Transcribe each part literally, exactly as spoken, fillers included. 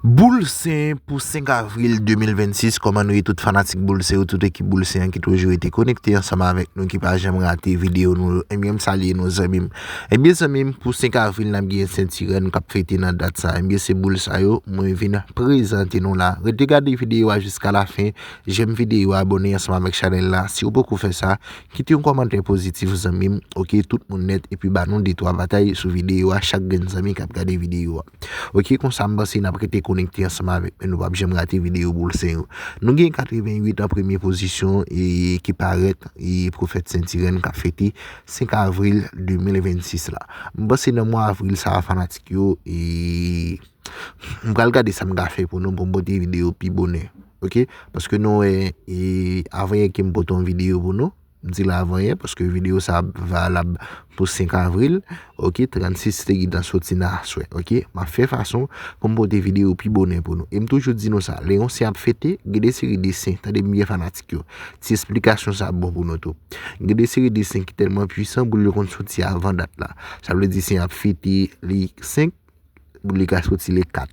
Boul Sen pou senk avril de mil vennsis, kòman nou ye tout fanatik Boul Sen yo, tout ekip Boul Sen an ki toujou rete konekte ansanm avèk nou, ki pa janm rate videyo nou yo? Ebyen, m salye nou, zanmi m. Ebyen, zanmi m, pou senk avril, n ap gen Senti Rèn k ap fete nan dat sa. Ebyen, se boul sa yo mwen vin prezante nou la. Rete gade videyo a jiska lafen, jèm videyo a, abòne ansanm avèk chanèl la si w poko fè sa. Kite yon kòmantè pozitif, zanmi m, oke, tout moun nèt, epi ba nou de twa batay sou videyo a, chak grenn zanmi k ap gade videyo a. Oke, konsa m panse n ap rete konekte ansanm avèk mwen, nou p ap janm rate videyo Boul Sen yo. Nou gen katrevenn uit an premye pozisyon e ki parèt e Pwofèt Senti Rèn k ap fete senk avril de mil vennsis la. M panse nan mwa avril sa a, fanatik yo, e m pral gade sa m ka fè pou nou, pou m pote videyo pi bonè. Oke? Paske nou wè, e avanyè ke m pote yon videyo pou nou, m di la avanyè, paske videyo sa ap valab pou senk avril, oke, trannsis te gentan soti nan aswè, oke. M ap fè fason pou m pote videyo pi bonè pou nou. E m toujou di nou sa, lè yon sen ap fete, gen de seri de sen, tande m byen fanatik yo. Ti esplikasyon sa ap bon pou nou tou. Gen de seri de sen ki tèlman pwisan, boul yo konn soti avan dat la. Sa vle di sen ap fete le senk, boul li ka soti le kat.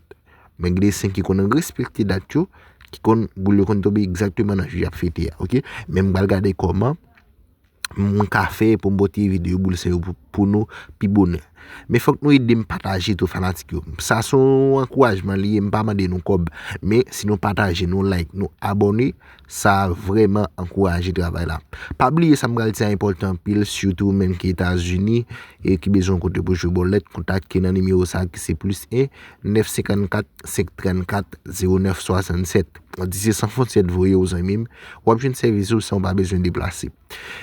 Men gen de sen ki konn respekte dat yo, ki konn, boul yo konn tonbe egzakteman nan jou y ap fete a, oke? Men m pral gade kòman m ka fè pou m pote videyo Boul Sen yo pou, pou nou pi bonè. Men fòk nou ede m pataje tou, fanatik yo. Sa se yon ankourajman li ye, m pa mande nou kòb. Men si nou pataje, nou like, nou abòne, sa vrèman ankouraje travay la. Pa bliye sa m pral di a enpòtan anpil, sitou ou menm ki Etazini e ki bezwen yon kote pou jwe bòlèt, kontakte nan nimewo sa ki se plis en, nèf senkannkat, senk trannkat, zewo nèf swasannsèt. Di se San Fwontyè t voye w, zanmi m. W ap jwenn sèvis ou san w pa bezwen deplase.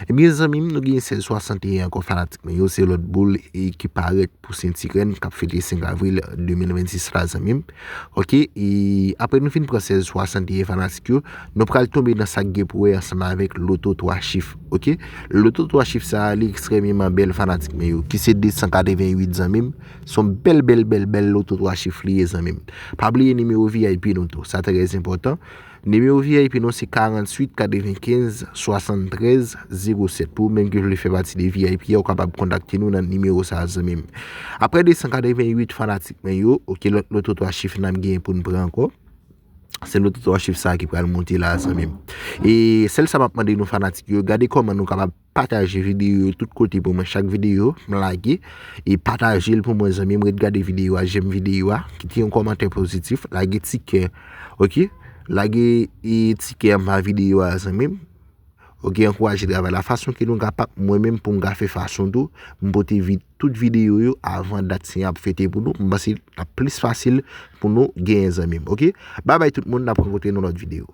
Ebyen, zanmi m, nou gen sèz swasanteyen ankò, fanatik mwen yo, se lòt boul e ki parèt pou Senti Rèn k ap fete senk avril de mil vennsis la, zanmi m. Oke, e apre nou fin pran sèz swasanteyen, fanatik yo, nou pral tonbe nan sa k gen pou wè ansanm avèk loto twa chif, oke? Loto twa chif sa a, li ekstrèmeman bèl, fanatik mwen yo, ki se de san katrevenn uit, zanmi m. Se yon bèl, bèl, bèl, bèl loto twa chif li ye, zanmi m. Pa bliye nimewo V I P nou tou, sa trè enpòtan. Nimewo V I P nou se karanntuit katrevenkenz swasanntrèz zewo sèt. Pou ou menm ki vle fè pati de V I P a, ou kapab kontakte nou nan nimewo sa a, zanmi m. Apre de san katrevenn uit, fanatik mwen yo, oke, lòt loto twa chif n ap gen pou n pran ankò. Se loto twa chif sa a ki pral monte la, zanmi m. E sèl sa m ap mande nou, fanatik yo, gade kòman nou kapab pataje videyo yo tout kote pou mwen. Chak videyo m lage, e pataje l pou mwen, zanmi m. Ret gade videyo a, jèm videyo a, kite yon kòmantè pozitif, lage ti kè, oke? Lage e ti kè anba videyo a, zanmi m. Oke, ankouraje travay la. Fason ke nou kapab, mwen menm pou m ka fè fason tou, m pote vi-, tout videyo yo avan dat sen ap fete pou nou. M panse l ap plis fasil pou nou genyen, zanmi m, oke? Babay tout moun, n ap rankontre nan lòt videyo.